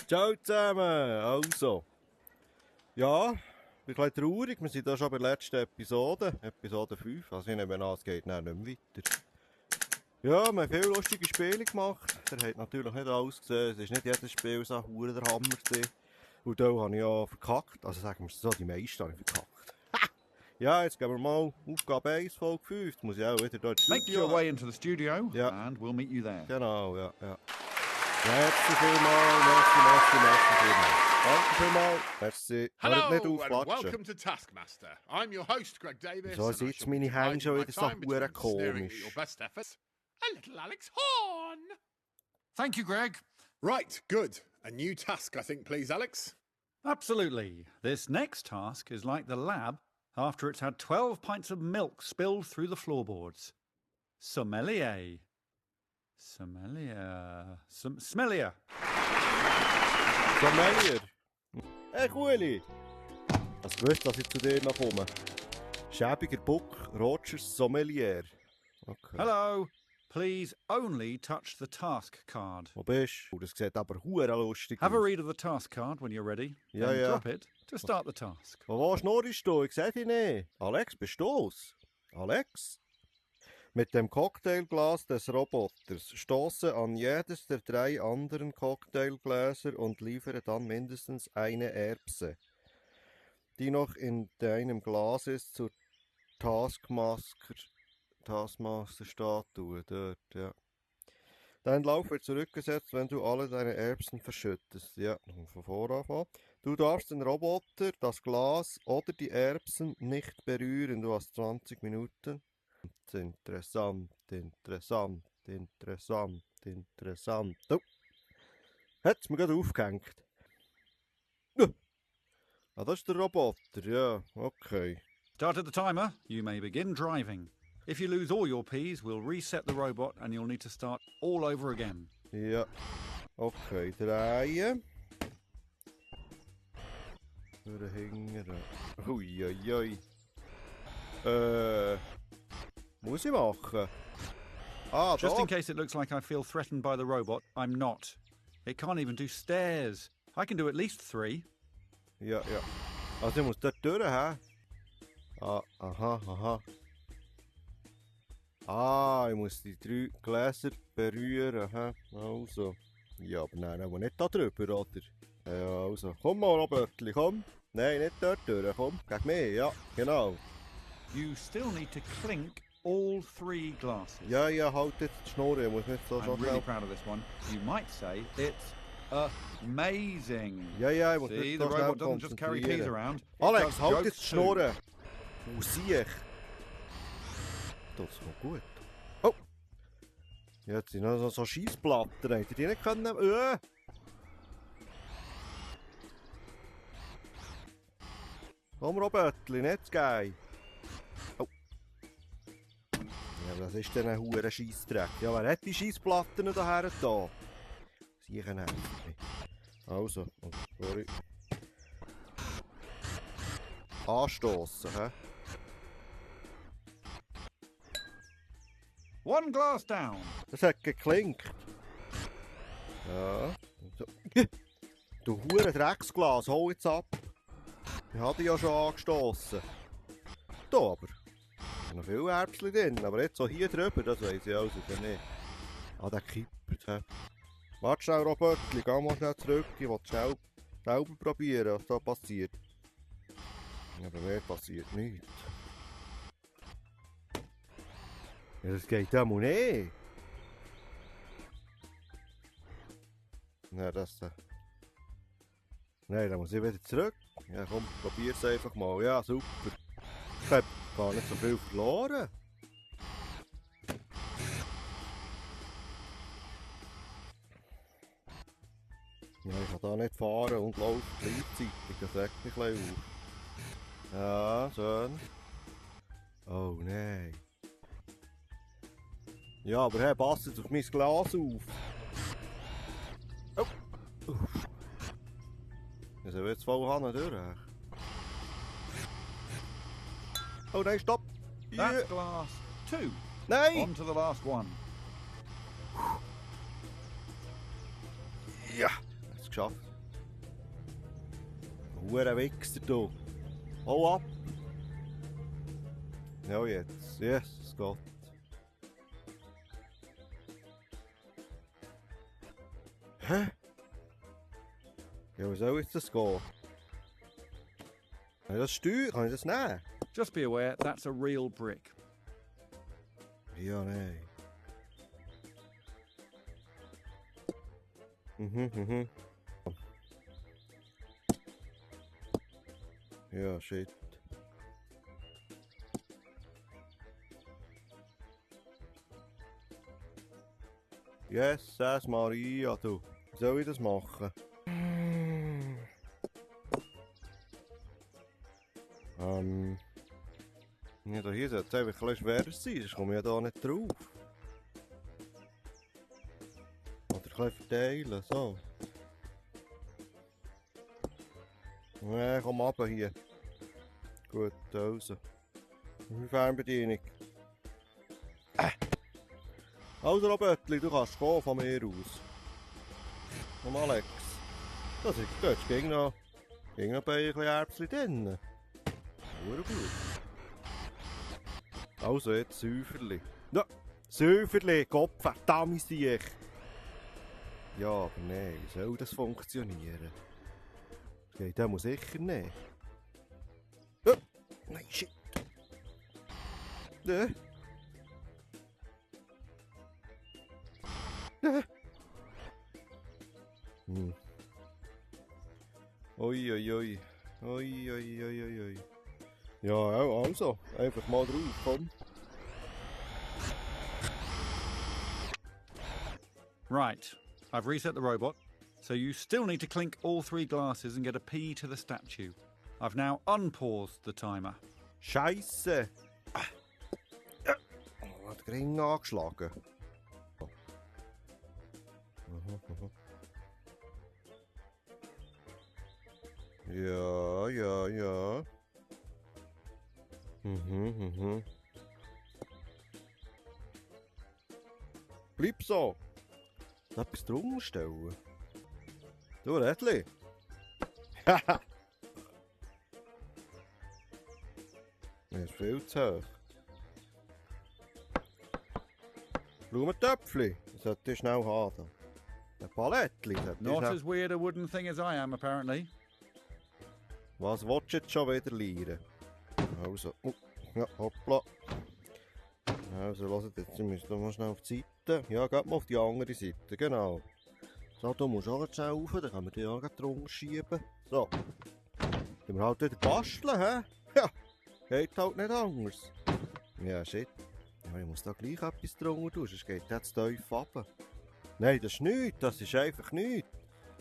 Ciao zusammen! Also, ja, ich bin ein bisschen traurig. Wir sind hier schon bei der letzten Episode, Episode 5. Also ich nehme an, es geht dann nicht mehr weiter. Ja, wir haben viele lustige Spiele gemacht. Ihr habt natürlich nicht alles gesehen. Es ist nicht jedes Spiel so hure der Hammer gewesen. Und da habe ich ja verkackt. Also sagen wir es so, die meisten habe ich verkackt. Ja, jetzt gehen wir mal Aufgabe 1, Folge 5. Jetzt muss ich auch wieder dort ins Make Studio. your way into the studio Ja. and we'll meet you there. Genau, ja. Merci vielmals, merci vielmals. Danke vielmals, merci. Hello Hört nicht and aufklatschen. welcome to Taskmaster. I'm your host, Greg Davis. Wieso and I sitzt shall meine be Hände schon dividing wieder so my time hure between sneering at komisch? your best efforts. A little Alex Horn. Thank you, Greg. Right, good. A new task, I think, please, Alex. Absolutely. This next task is like the lab after it's had 12 pints of milk spilled through the floorboards. Sommelier. Smellier. Sommelier. Hey, Kueli. Hast du gewusst, dass ich zu dir noch komme? Schäbiger Buck, Rogers Sommelier. Okay. Hello. Please only touch the task card. Wo bist du? Das sieht aber hure lustig Have a aus. read of the task card when you're ready. Ja, then ja. drop it to start the task. Wo schnurrst du? Ich seh dich nicht. Alex, bist du's? Alex? Mit dem Cocktailglas des Roboters stoße an jedes der 3 anderen Cocktailgläser und liefere dann mindestens eine Erbse, die noch in deinem Glas ist, zur Taskmaster-Statue. Dort, ja. Dein Lauf wird zurückgesetzt, wenn du alle deine Erbsen verschüttest. Ja, von vorne anfangen. Du darfst den Roboter, das Glas oder die Erbsen nicht berühren. Du hast 20 Minuten. Interessant. Oh. Hat's mir gerade aufgehängt. Ah, das ist der Roboter, ja, okay. Started the timer. You may begin driving. If you lose all your peas, we'll reset the robot and you'll need to start all over again. Ja, okay, draaien. Door hingeren. Oei. Muss ich machen? Ah, Just da. in case it looks like I feel threatened by the robot, I'm not. It can't even do stairs. I can do at least 3. Ja. Also ich muss dort durch, hä? Ah, aha. Ah, ich muss die 3 Gläser berühren, hä? Also. Ja, aber nein, aber nicht da drüber, oder? Ja, also. Komm mal, Robertli, komm. Nein, nicht dort durch, komm. Gegen mich, ja, genau. You still need to clink all 3 glasses. Ja, halt jetzt die Schnur, ich muss nicht so I'm really proud of this one. You might say it's amazing. Ja, ich muss See, nicht the so schnell robot doesn't just carry peas konzentrieren. around. it Alex, does halt jokes jetzt die too. Schnur. Wo sehe ich? Das ist noch gut. Oh! Jetzt sind noch so Scheissplatten. Hätte die nicht können... Komm, Robertli, nicht zu geil. Oh. Ja, was ist denn ein hoher Scheissdreck? Ja, wer hat die Scheissplatten daher da? Sieh ich einfach nicht. Also, oh, sorry. Anstossen, hä? 1 glass down. Das hat geklinkt. Ja. So. Du hure Drecksglas, hol jetzt ab. Ich hatte ja schon angestossen. Da aber. Noch viele Erbsen drin, aber jetzt so hier drüber, das weiss ich also nicht. Ah, der kippert. He. Warte schnell, Robertli, geh mal schnell zurück. Ich will schnell selber probieren, was da passiert. Aber mir passiert nichts. Ja, das geht ja mal nicht. Nein, Nein, dann muss ich wieder zurück. Ja, komm, probier's einfach mal. Ja, super. Ich habe gar nicht so viel verloren. Ja, ich kann da nicht fahren und laufen gleichzeitig. Das regt mich ein bisschen auf. Ja, schön. Oh nein. Ja, aber hey, pass jetzt auf mein Glas auf. Oh. Ja, sollen wir jetzt voll Hanne durch? Oh nein, stopp! That's glass 2. Nein! On to the last one. Ja! Jetzt geschafft. Hure Wichser, du. Hau ab. Ja, jetzt. Jesus Gott. Hä? Ja, wie soll jetzt das gehen? Kann ich das steuern? Kann ich das nehmen? Just be aware, that's a real brick. Ja, nein. Mhm. Ja, shit. Yes, Maria, du. Wie soll ich das machen? Ja, da hier sollte es einfach ein bisschen schwerer sein, sonst komme ich ja da nicht drauf. Oder ein bisschen verteilen, so. Nee, komm runter hier. Gut, also. Fernbedienung. Also Robertli, du kannst gehen von mir aus. Komm Alex. Das ist gut, ging noch bei ein bisschen Erbsli drin. Sehr gut. Also jetzt Säuferli. Ja, Säuferli, Kopf, verdammt sich. Ja, aber nein, wie soll das funktionieren? Das geht ja sicher nicht. Oh, nein, shit. Ne? Ne? Oi. Ja, also, einfach mal drauf, komm. Right, I've reset the robot, so you still need to clink all 3 glasses and get a P to the statue. I've now unpaused the timer. Scheisse! Hat den Ring angeschlagen. Ja. Bleib so! Etwas drunter stellen. Du, Rädli! Haha! Das ist viel zu hoch. Blumentöpfli, das sollte ich schnell haben. Ein Palettli, sollte ich Not schnell... as weird a wooden thing as I am, apparently. Was willst du jetzt schon wieder lernen? Also, ja, hoppla. Also, hört jetzt, wir müssen mal schnell auf die Seite. Ja, geht mal auf die andere Seite, genau. So, du musst auch schnell rauf, dann können wir die auch drunter schieben. So. Dann wir halt wieder basteln, hä? Ja, geht halt nicht anders. Ja, shit. Ja, ich muss da gleich etwas drunter tun, sonst geht das tief runter. Nein, das ist nichts, das ist einfach nichts.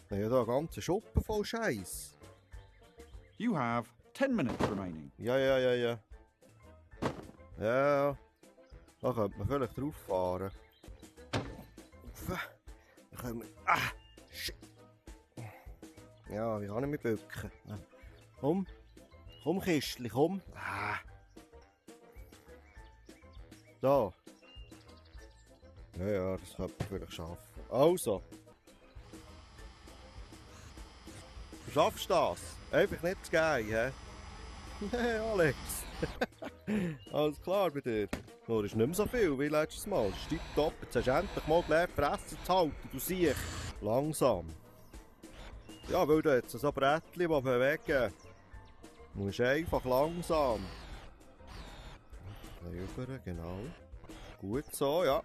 Wir haben ja da einen ganzen Schuppen voll Scheiß. You have 10 minutes remaining. Ja. Ja, da könnte man vielleicht drauf fahren. Dann können wir... Ah, shit. Ja, wie kann ich mich bücken? Komm Kistli, komm. Ah. So. Ja, das könnte man vielleicht schaffen. Also. Du schaffst das. Einfach nicht zu gehen, hä? Hey, Alex. Alles klar bei dir. Nur ist nicht mehr so viel wie letztes Mal. Es ist tipptopp. Jetzt hast du endlich mal gelernt, Fressen zu halten. Du siehst. Langsam. Ja, weil du jetzt so Brettchen bewegen. Du musst einfach langsam. Rüber, genau. Gut so, ja.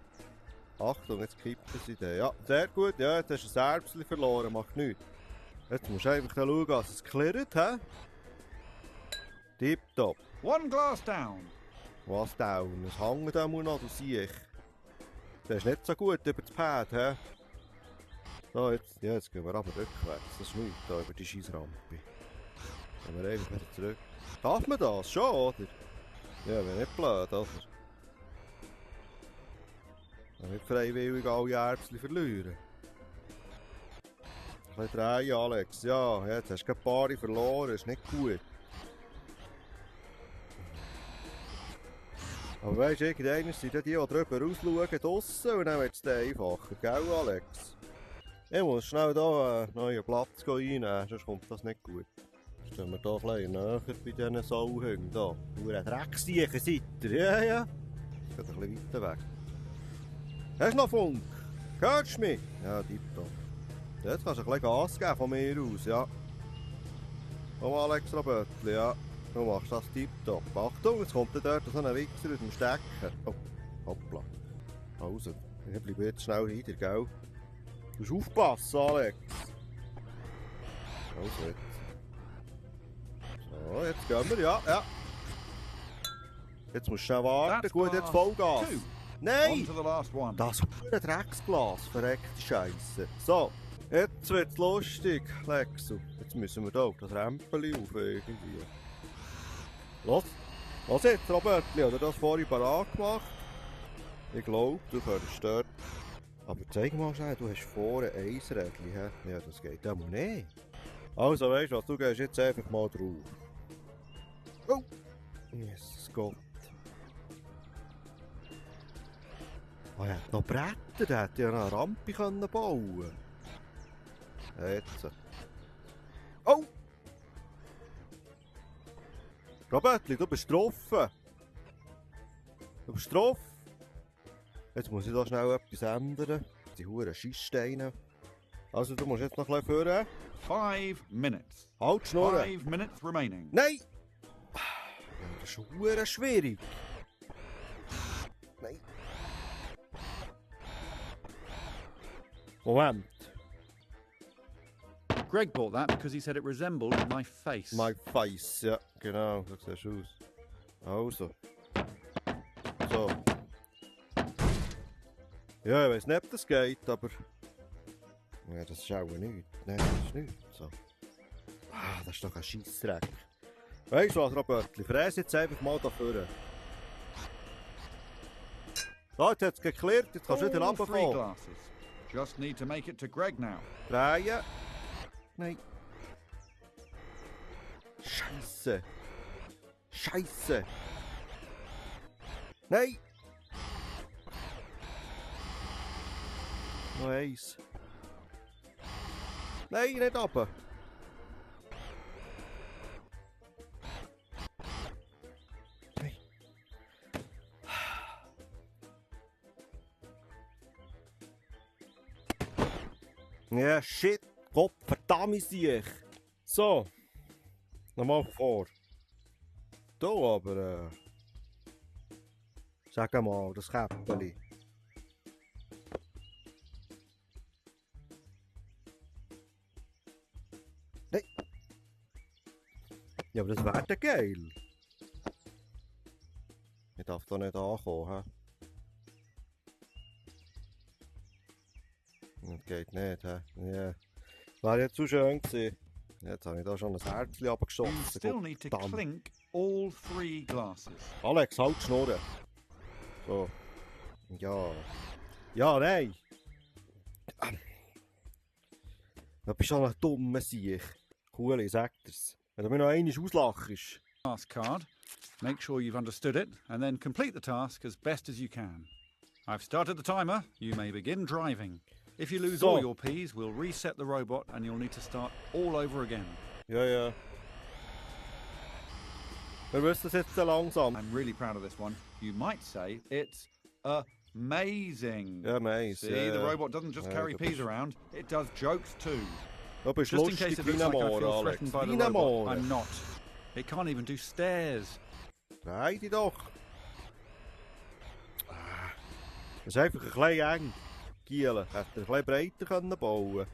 Achtung, jetzt kippt es in Ja, sehr gut. Ja, jetzt hast du ein Erbsli verloren. Macht nichts. Jetzt musst du einfach schauen, dass es klirrt, hä? Tipptopp. 1 glass down. Was down? Es hängt da noch, du siehst. Das ist nicht so gut über das Pad, hä? So, jetzt gehen wir aber rückwärts. Das ist nichts, da über die Scheissrampe. Gehen wir einfach wieder zurück. Darf man das? Schon, oder? Ja, wäre nicht blöd, oder? Nicht freiwillig alle Erbsli verlieren. Ein bisschen drehen, Alex. Ja, jetzt hast du ein paar verloren, ist nicht gut. Aber weisst du, irgendwann sind die drüber rausschauen draussen und dann wird es einfacher, gell Alex? Ich muss schnell hier einen neuen Platz reinnehmen, sonst kommt das nicht gut. Stehen wir hier ein bisschen näher bei diesen Sauhüngen hier. Hure Drecksiechen seid ihr, ja, ja. Das geht ein bisschen weiter weg. Hast du noch Funk? Hörst du mich? Ja, tipptopp. Jetzt kannst du ein bisschen Gas geben von mir aus, ja. Komm, Alex Robertli, ja. Du machst das tipptopp. Achtung, jetzt kommt dort so ein Wichser aus dem Stecker. Oh, hoppla. Also, ich bleibe jetzt schnell hinter, gell? Du musst aufpassen, Alex. Also jetzt. So, jetzt gehen wir, ja, ja. Jetzt musst du schnell warten. That's Gut, jetzt glass Vollgas. 2. On Nein! to the last one. Das ist ein Drecksglas, verreckte Scheisse. So, jetzt wird's lustig, Lexu. Jetzt müssen wir hier auf das Rempeli auf irgendwie. Los jetzt, Robertli, hat er das vorhin parat gemacht? Ich glaube, du kannst dort. Aber zeig mal schnell, du hast vorne ein Rädchen, hä? Ja, das geht ja mal nicht. Also, weißt du was, du gehst jetzt einfach mal drauf. Oh! Jesus Gott. Oh, er hat noch Bretter, der hätte ja noch eine Rampe können bauen. Jetzt. Oh! Robertli, du bist getroffen. Du bist drauf. Jetzt muss ich da schnell etwas ändern. Die huren Schisssteine. Also, du musst jetzt noch ein bisschen führen. 5 minutes. Halt, Schnurren. 5 minutes remaining. Nein! Ja, das ist huren schwierig. Nein. Moment. Greg bought that because he said it resembled my face. My face, ja, genau, so siehst du aus. Also. So. Ja, ich weiss nicht, ob das geht, aber... Ja, das ist auch nichts. Nein, das ist nichts. So. Ah, das ist doch ein Scheissdreck. Weißt du was, Robertli? Fräs jetzt einfach mal da vorne. So, jetzt hat es geklärt, jetzt kannst du wieder All 3 runterkommen. glasses. Just need to make it to Greg now. Drehen. Nein. Scheisse. Scheisse. Nein. Noch eins. Nein, nicht runter. Nein. Ja, shit. Gott, verdammt sich. So. Nochmal vor. Da aber, sag mal, das Käppeli. Nein. Ja, aber das wäre ja geil. Ich darf da nicht ankommen, hä? Das geht nicht, hä? Ja. Wäre jetzt zu schön gewesen. Jetzt habe ich da schon ein Herzchen You abgeschossen. still need to Verdammt. clink all 3 glasses. Alex, halt die Schnurren. So. Ja. Ja, nein. Du bist schon ein dummer Sieg. Cool, ich sag dir's. Wenn du mir noch einmal auslachst. Task card. Make sure you've understood it, and then complete the task as best as you can. I've started the timer. You may begin driving. If you lose So. all your Ps, we'll reset the robot and you'll need to start all over again. Ja, ja. Wir wissen es jetzt so langsam. I'm really proud of this one. You might say it's amazing. Ja, meins. See, Ja, the ja. robot doesn't just Ja, carry du Ps bist- around, it does jokes too. Du bist Just in case lustig it wie looks ein like I Moor, feel Alex. threatened by the Wie ein robot, Moor. I'm not. It can't even do stairs. Nein, die doch. Das ist einfach ein bisschen eng. Gielen. Hätte er ein bisschen breiter können bauen.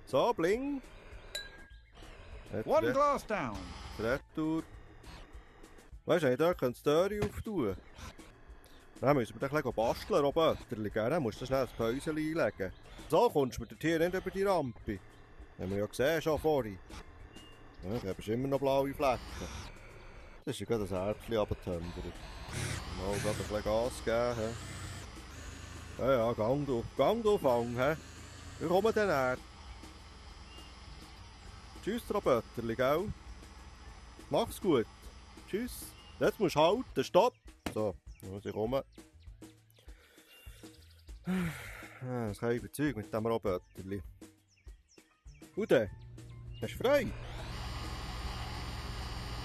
So, bling. Jetzt One glass down. Retour. Weißt du, da könntest du die Türe auftun. Dann müssen wir ein bisschen basteln, Roberterli. Dann musst du schnell ein Päuschen einlegen. So kommst du mit der Tier nicht über die Rampe. Haben wir ja gesehen schon vorhin. Ja, da hast immer noch blaue Flecken. Das ist ja gerade ein Herzchen runtergetümpert. Mal gerade ein bisschen Gas geben. He? Ja, ja, gang du, Fang. He? Wir kommen dann her. Tschüss, Roberterli, gell? Mach's gut. Tschüss. Jetzt musst du halten. Stopp. So, jetzt muss ich kommen. Das kann ich überzeugen mit dem Roberterli. Und dann? Hast du frei?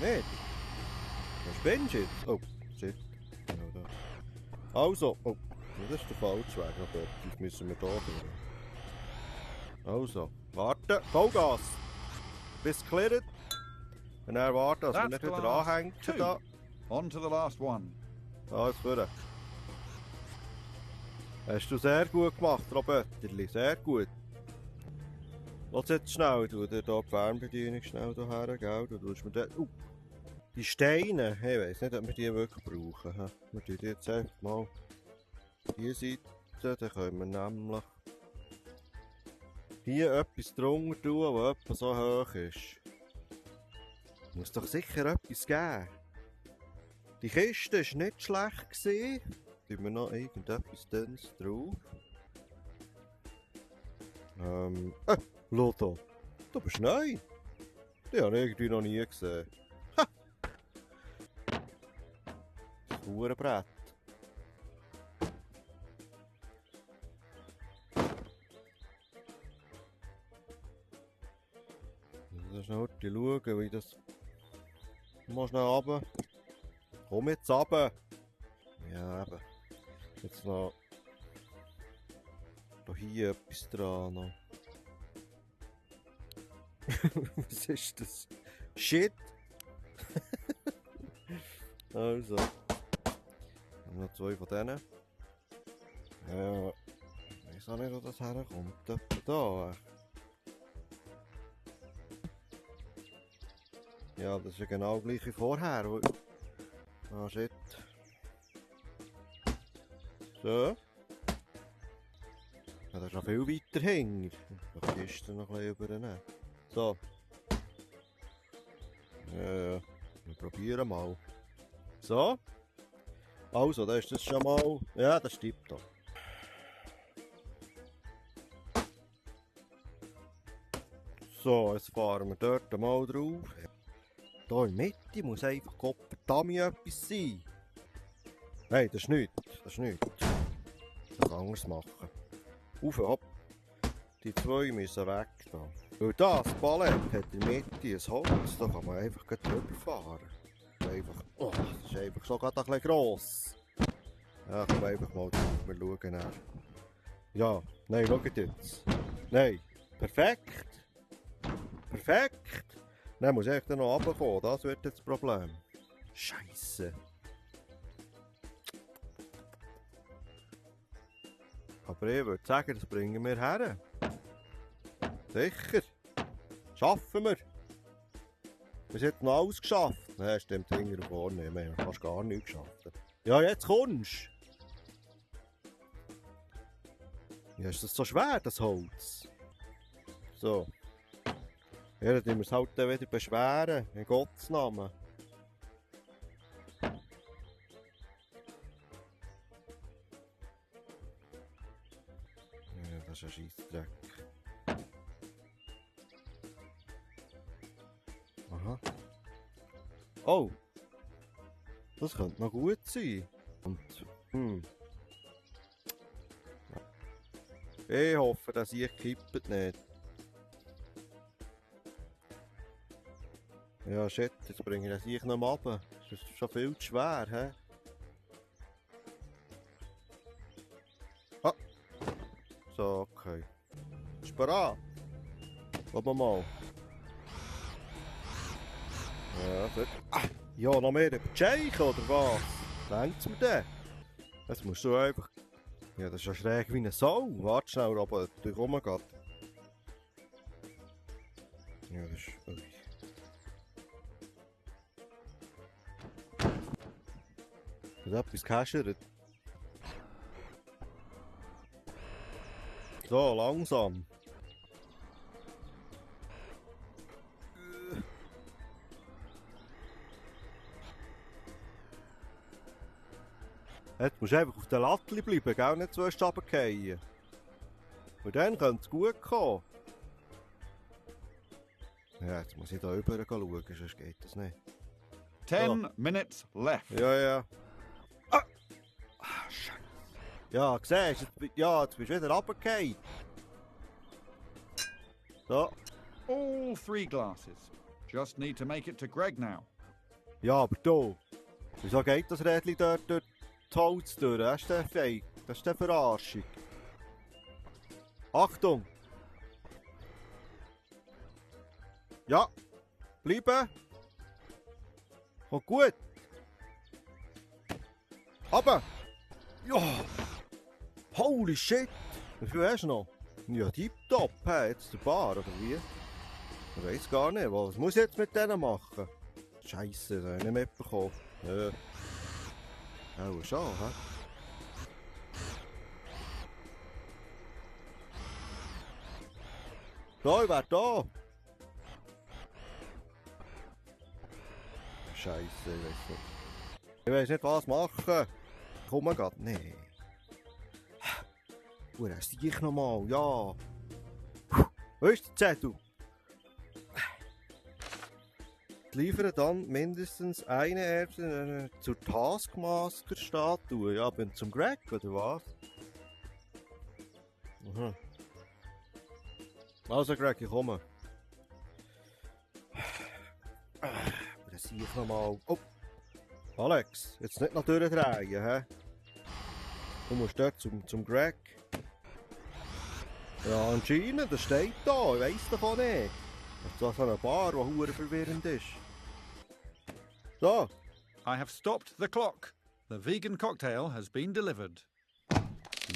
Nicht? Was spinnst du jetzt? Oh, shit. Genau da. Also, oh, das ist der falsche Weg, aber das müssen wir hier durch. Also, warten, Vollgas! Bis cleared. Und dann warten, dass wir That's nicht wieder glass anhängen two. da. On to the last one. Da ist vorne. Hast du sehr gut gemacht, Roberterli, sehr gut. Lass jetzt schnell, du dir hier die Fernbedienung schnell hierher, gell? Du tust mir da... Die Steine, ich weiss nicht, ob wir die wirklich brauchen. He? Wir tun die jetzt einfach mal diese Seite, dann können wir nämlich hier etwas drunter tun, das etwa so hoch ist. Muss doch sicher etwas geben. Die Kiste war nicht schlecht gewesen. Tun wir noch irgendetwas Dünnes drauf. Lotto, du bist neu. Die habe ich irgendwie noch nie gesehen. Ha! Das Hurenbrett. Ich muss schnell schauen, wie das... Mal schnell runter. Komm jetzt runter. Ja, eben. Jetzt noch... Da hier etwas dran noch. Was ist das? Shit! Also. Noch zwei von denen. Ja. Ich weiß auch nicht, wo das herkommt. Etwa da. Ja, das ist ja genau gleich wie vorher. Ah, shit. So. Ja, das ist noch viel weiter hinten. Die Kiste noch ein bisschen übernehmen. So. Ja, wir probieren mal. So. Also, da ist das schon mal... Ja, das stimmt doch. So, jetzt fahren wir dort mal drauf. Hier in der Mitte muss einfach Koppertami etwas sein. Nein, das ist nichts. Das ist nichts. Das kann anders machen. Auf, hopp. Die zwei müssen weg da. Weil das Ballett hat in der Mitte ein Holz, da kann man einfach drüber fahren. Das ist einfach, oh, das ist einfach so gerade ein bisschen gross. Ja, komm einfach mal drauf, wir schauen nach. Ja, nein, schaut jetzt. Nein, perfekt. Perfekt. Dann muss ich dann noch runterkommen, das wird jetzt das Problem. Scheisse. Aber ich würde sagen, das bringen wir her. Sicher. Schaffen wir. Wir haben noch alles geschafft. Nein, stimmt, hinter vorne. Wir haben fast gar nichts geschafft. Ja, jetzt kommst du. Ja, ist das so schwer, das Holz? So. Ja, dann müssen wir es halt dann wieder beschweren. In Gottes Namen. Ja, das ist ein Scheissdreck. Aha. Oh! Das könnte noch gut sein. Und, Ich hoffe, dass ich kippt nicht. Ja, shit, jetzt bringe ich das ich noch mal runter. Das ist schon viel zu schwer, hä? Ah! So, okay. Ist bereit? Schauen wir mal. Ja, gut. Ja, noch mehr über die Scheich, oder was? Denkt's mir denn? Das musst du einfach... Ja, das ist ja schräg wie eine Sau. Warte schnell, aber durch rumgeht. Ja, das ist... Ui. Das ist etwas gehäschert. So, langsam. Jetzt musst du einfach auf der Latte bleiben, gell? Nicht zuerst runterfallen. Und dann könnte es gut kommen. Ja, jetzt muss ich da rüber schauen, sonst geht das nicht. 10 minutes left. Ja, ja. Ah! Scheiße. Ja, siehst du, jetzt bist du wieder runtergefallen. So. All 3 glasses. Just need to make it to Greg now. Ja, aber du, wieso geht das Rädchen dort durch das Holz durch? Das ist der Fake, das ist der Verarschung. Achtung! Ja, bleiben! Kommt gut! Aber! Ja! Holy shit! Wie viel hast du noch? Ja, tipptopp, hey, jetzt der Bar, oder wie? Ich weiss gar nicht, was muss ich jetzt mit denen machen? Scheisse, das habe ich nicht mitbekommen. Ja. Auch schon, hä? So, ich wär da! Scheisse, ich weiss nicht. Ich weiss nicht, was machen. Komm mal grad. Nee. Wo hast du dich nochmal? Ja. Wo ist der Zettel? Liefere dann mindestens eine Erbse zur Taskmaster-Statue. Ja, bin zum Greg, oder was? Mhm. Also Greg, ich komme. Da sehe ich nochmal. Oh! Alex, jetzt nicht noch durchdrehen, hä? Du musst dort zum Greg. Ja, anscheinend, das steht da, ich weiss doch auch nicht. Das ist so eine Bar, die hure verwirrend ist. So. I have stopped the clock. The vegan cocktail has been delivered.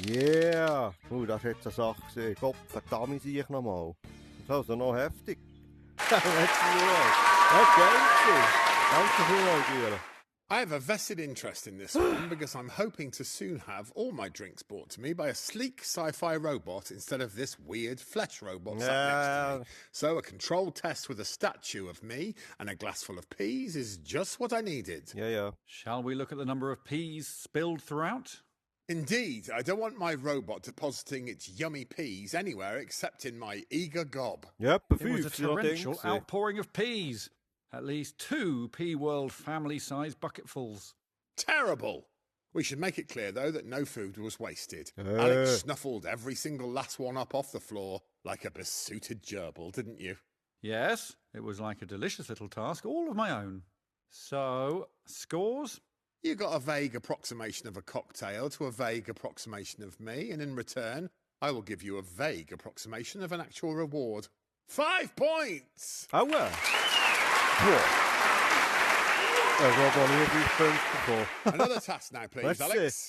Yeah! Das ist jetzt eine Sache gesehen. Gott verdammt, sehe ich nochmal. Das ist also noch heftig. Das ist geil. Danke vielmals, Giela. I have a vested interest in this one because I'm hoping to soon have all my drinks brought to me by a sleek sci-fi robot instead of this weird flesh robot sat next to me. So a controlled test with a statue of me and a glass full of peas is just what I needed. Ja. Shall we look at the number of peas spilled throughout? Indeed, I don't want my robot depositing its yummy peas anywhere except in my eager gob. Yep, It was a torrential outpouring of peas. At least 2 Pea World family-sized bucketfuls. Terrible! We should make it clear, though, that no food was wasted. Alex snuffled every single last one up off the floor like a besooted gerbil, didn't you? Yes, it was like a delicious little task, all of my own. So, scores? You got a vague approximation of a cocktail to a vague approximation of me, and in return, I will give you a vague approximation of an actual reward. 5 points! Aua! Ja, so war nie 5 bekommen. Another task now, please, Let's see. Alex.